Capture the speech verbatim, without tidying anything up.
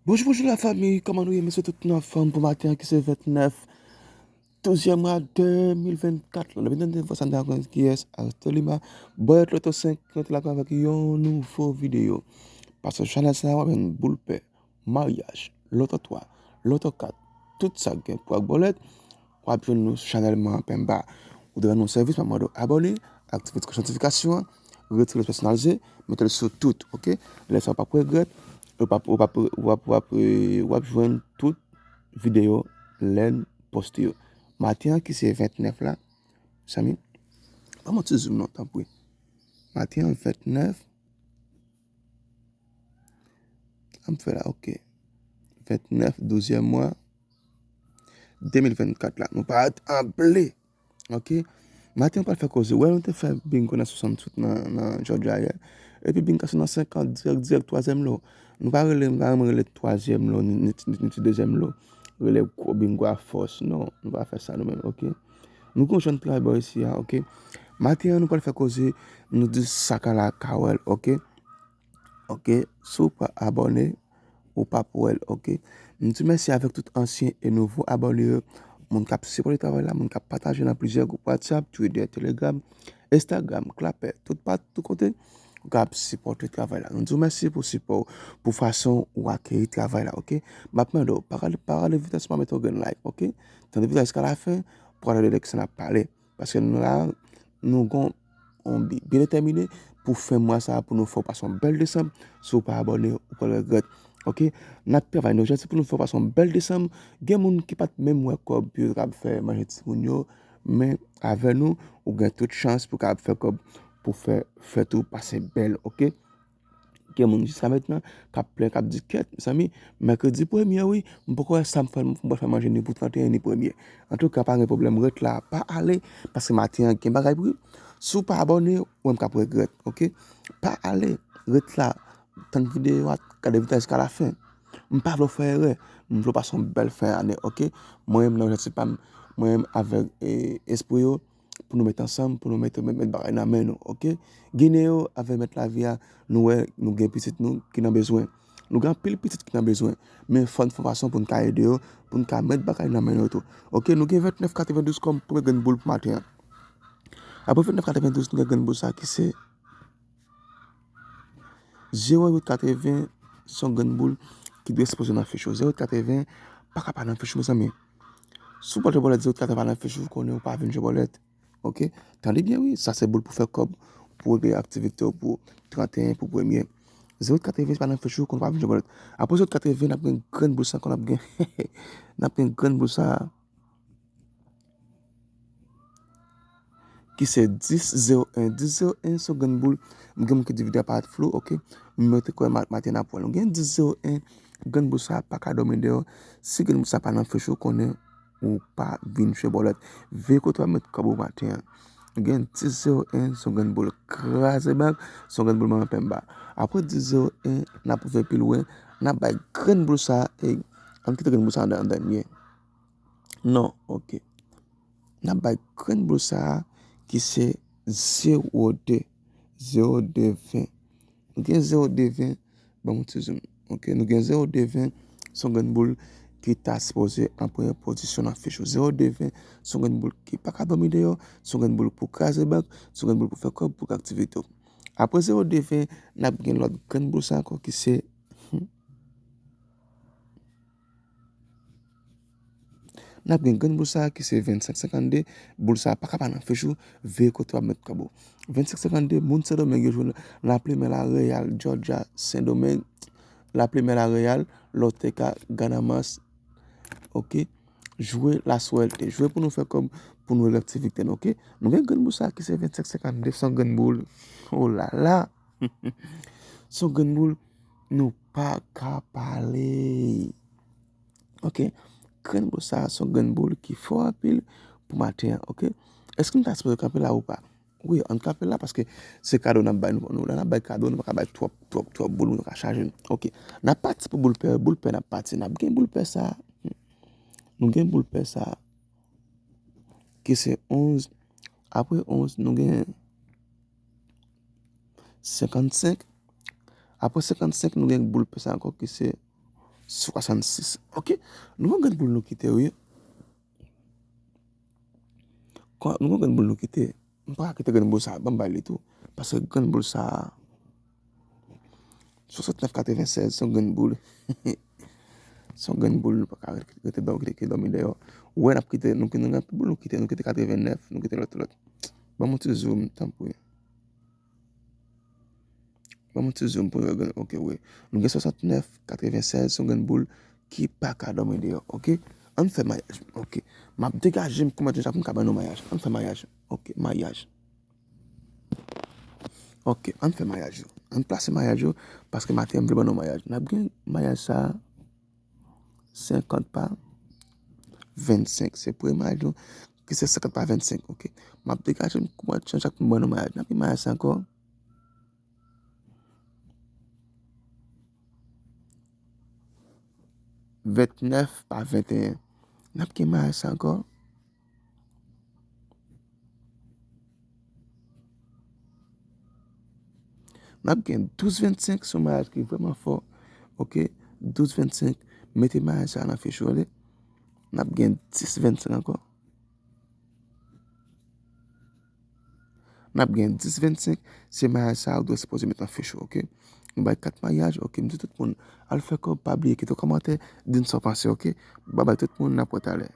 Bonjou, bonjou la fanmi, kòman nou ye? M swete tout nou anfòm pou maten an ki se vennèf douzyèm mwa de mil vennkat lan. Depi nou tande vwa sa, nou ta konn kiyès, Aristolima, Boyot Loto senk, ki rantre lakay avèk yon nouvo videyo. Paske chanèl sa a, w ap jwenn boul pè, maryaj, loto twa, loto kat, tout sa k gen pou ak bòlèt, w ap jwenn nou sou chanèl Manman Penba. Ou te rann nou sèvis, m ap mande w abòne, aktive ti klòch notifikasyon an, retire l pèsonalize, mete l sou tout, oke? Lè sa a, w p ap regrèt, w p ap, w p ap, w ap, w ap, w ap jwenn tout videyo lè n poste yo. Maten an ki se vennèf la, mezanmi, ban m yon ti zoom non, tanpri. Maten an vennèf, sa m fè la, oke. Vennèf, douzyèm mwa, de mil vennkat la. Nou parèt an ble. Oke. Maten an pral fè koze. Wè, nou te fè bingo nan swasanntout nan, nan Georgia yè. Epi bingo sa nan senkant, dirèk, dirèk, twazyèm lo. Nou pa rele, nou pa renmen rele twazyèm lo, ni, ni, ni, ni ti dezyèm lo. Rele gwo bingo a fòs. Non, nou pa fè sa nou menm, oke. Nou gon jèn travay bò isi a, oke. Maten an, nou pral fè koze, nou di sa ka la ka wè l, oke. Oke, si w pa abòne, ou p ap wè l, oke. M di mèsi avèk tout ansyen e nouvo abòne yo, moun k ap sipòte travay la, moun k ap pataje nan plizyè gwoup WhatsApp, Twitter, Telegram, Instagram, Clapper, tout patou, tout kote, ou k ap sipòte travay la. Nou di w mèsi pou sipò w, pou fason ou akeyi travay la, oke. M ap mande w, pa rale, pa rale vitès, m ap mete yon grenn like, oke. Tande videyo a jiska lafen, pou w gade de ki sa n ap pale. Paske nou la, nou gon yon bi byen detèmine pou fen mwa sa a, pou nou fè w pase yon bèl desanm. Si w pa abòne, ou pral regrèt. Oke? N ap travay, nou objektif pou nou fè w pase yon bèl desanm. Gen moun ki pa t menm wè kòb yo t ap fè manje timoun yo, men avè nou, ou gen tout chans pou w kapab fè kòb pou fè fèt ou pase bèl, oke? Gen moun jiska mentnan k ap plenn, k ap di, "Kèt, mezanmi, mèkredi premye, wi, m poko wè sa m fè, m pral fè manje ni pou tranteyen ni premye." Antouka, pa gen pwoblèm, ret la, pa ale, paske maten an gen bagay pou ou. Si w pa abòne, ou menm k ap regrèt, oke? Pa ale, ret la, tann videyo a, gade videyo a jiska lafen. M pa vle w fè erè, m vle w pase yon bèl fen ane, oke? Mwen menm nan objektif pa m, mwen menm avèk, e, espri yo, pou nou met ansanm, pou nou met, met, met bagay nan men nou, oke? Ginen yo avè mèt lavi a, nou wè, nou gen pitit nou ki nan bezwen. Nou gen anpil pitit ki nan bezwen. Men fò n fè fason pou n ka ede yo, pou n ka met bagay nan men yo tou. Oke, nou gen vennèf katrevendouz kòm premye grenn boul pou maten an. Apre vennèf katrevendouz, nou gen grenn boul sa ki se zewo uit katreven, se yon grenn boul ki dwe sipoze nan fich ou. Zewo uit katreven pa ka pa nan fich ou, mezanmi. Si w pa jwe bòlèt, zewo uit katreven pa nan fich ou, konnen ou pa vin jwe bòlèt. Oke? Tande byen, wi. Sa se boul pou fè kòb, pou regle aktivite w pou tranteyen, pou premye. Zewo uit katreven pa nan fich ou, konnen ou pa vin jwe bòlèt. Apre zewo uit katreven, n ap gen grenn boul sa, konnen n ap gen, n ap gen grenn boul sa. Ki se dis zewo en. Dis zewo en se yon grenn boul. M gen moun ki di videyo a parèt flou, oke. M mete kwè ma-, maten n ap wè l. Nou gen dis zewo en, grenn boul sa pa ka dòmi deyò. Si grenn boul sa pa nan fich ou, konnen ou pa vin jwe bòlèt. Veye kote w ap met kòb ou maten an. Nou gen dis zewo en, se yon grenn boul kraze bank, se yon grenn boul manman penba. Apre dis zewo en, n ap rive pi lwen, n ap bay grenn boul sa, e, ann kite grenn boul sa an dènye. Non, oke. N ap bay grenn boul sa a ki se zewo de. Zewo de ven. Nou gen zewo de ven, ban m yon ti zoom. Oke, nou gen zewo de ven, se yon grenn boul ki ta sipoze an premye pozisyon nan fich ou. Zewo de ven, se yon grenn boul ki pa ka dòmi deyò, se yon grenn boul pou kraze bank, se yon grenn boul pou fè kòb, pou aktivite w. Apre zewo de ven, n ap gen lòt grenn boul sa ankò ki se, hmm, N ap gen grenn boul sa a ki se vennsenk senkannde. Boul sa a pa ka pa nan fich ou, veye kote w ap met kòb ou. Vennsenk senkannde, moun Sendomeng yo jwe Laplimen, Lareyal, Jòjya, Sendomeng, Laplimen, Lareyal, Lòteka, Ganamas, oke, jwe Laswèlte, jwe pou nou fè kòb, pou nou regle aktivite nou, oke. Nou gen grenn boul sa a ki se vennsenk senkannde, se yon grenn boul, olala, se yon grenn boul, nou pa ka pale. Oke. Grenn boul sa a se yon grenn boul ki fò anpil pou maten an, oke? Èske nou ta sipoze kanpe la ou pa? Wi, ann kanpe la paske se kado n ap bay nou, nou la n ap bay kado, nou pa ka bay twòp, twòp, twòp boul, nou ka chaje nou. Oke. N ap pati pou boul pè, boul pè n ap pati, n ap gen boul pè sa a. Nou gen boul pè sa a. Ki se onz. Apre onz, nou gen senkannsenk. Apre senkannsenk, nou gen boul pè sa ankò ki se swasannsis. Ok. Nou gon grenn boul nou kite, wi. Kon, nou gon grenn boul nou kite. M pa ka kite grenn boul sa, ban m bay li tou. Paske grenn boul sa, swasantnèf katrevennsèz, se yon grenn boul. Se yon grenn boul, nou pa ka rete, rete dòmi, rete dòmi dèyè. Ou wè, n ap kite, nou, nou gen anpil boul nou kite, nou kite katrevennèf, nou kite lòt, lòt. Ban m yon ti zoom, tanpri. Ban m yon ti zoom pou nou wè, ok, wi. Nou gen swasantnèf katrevennsèz, se yon grenn boul ki pa ka dòmi deyò, ok? Ann fè mayaj, ok. M ap degaje m kòman deja pou m ka ban nou mayaj. Ann fè mayaj, ok, mayaj. Ok, ann fè mayaj yo. Ann plase mayaj yo, paske maten an m vle ban nou mayaj. N ap gen mayaj sa a, senkant pa vennsenk. Se premye mayaj nou, ki se senkant pa vennsenk, ok. M ap degaje m kòman jan pou m ban nou mayaj. N ap gen mayaj sa ankò. Vennèf pa venteyen. N ap gen mayaj sa ankò. N ap gen douz vennsenk, se yon mayaj ki vrèman fò. Ok, douz vennsenk, mete mayaj sa nan fich ou, ale. N ap gen dis vennsenk ankò. N ap gen dis vennsenk, se mayaj sa ou dwe sipoze met nan fich ou, ok? Nou bay kat mayaj, ok? M di tout moun, al fè kòb, pa bliye kite kòmantè, di n sa w panse, ok? Babay tout moun, n ap wè talè.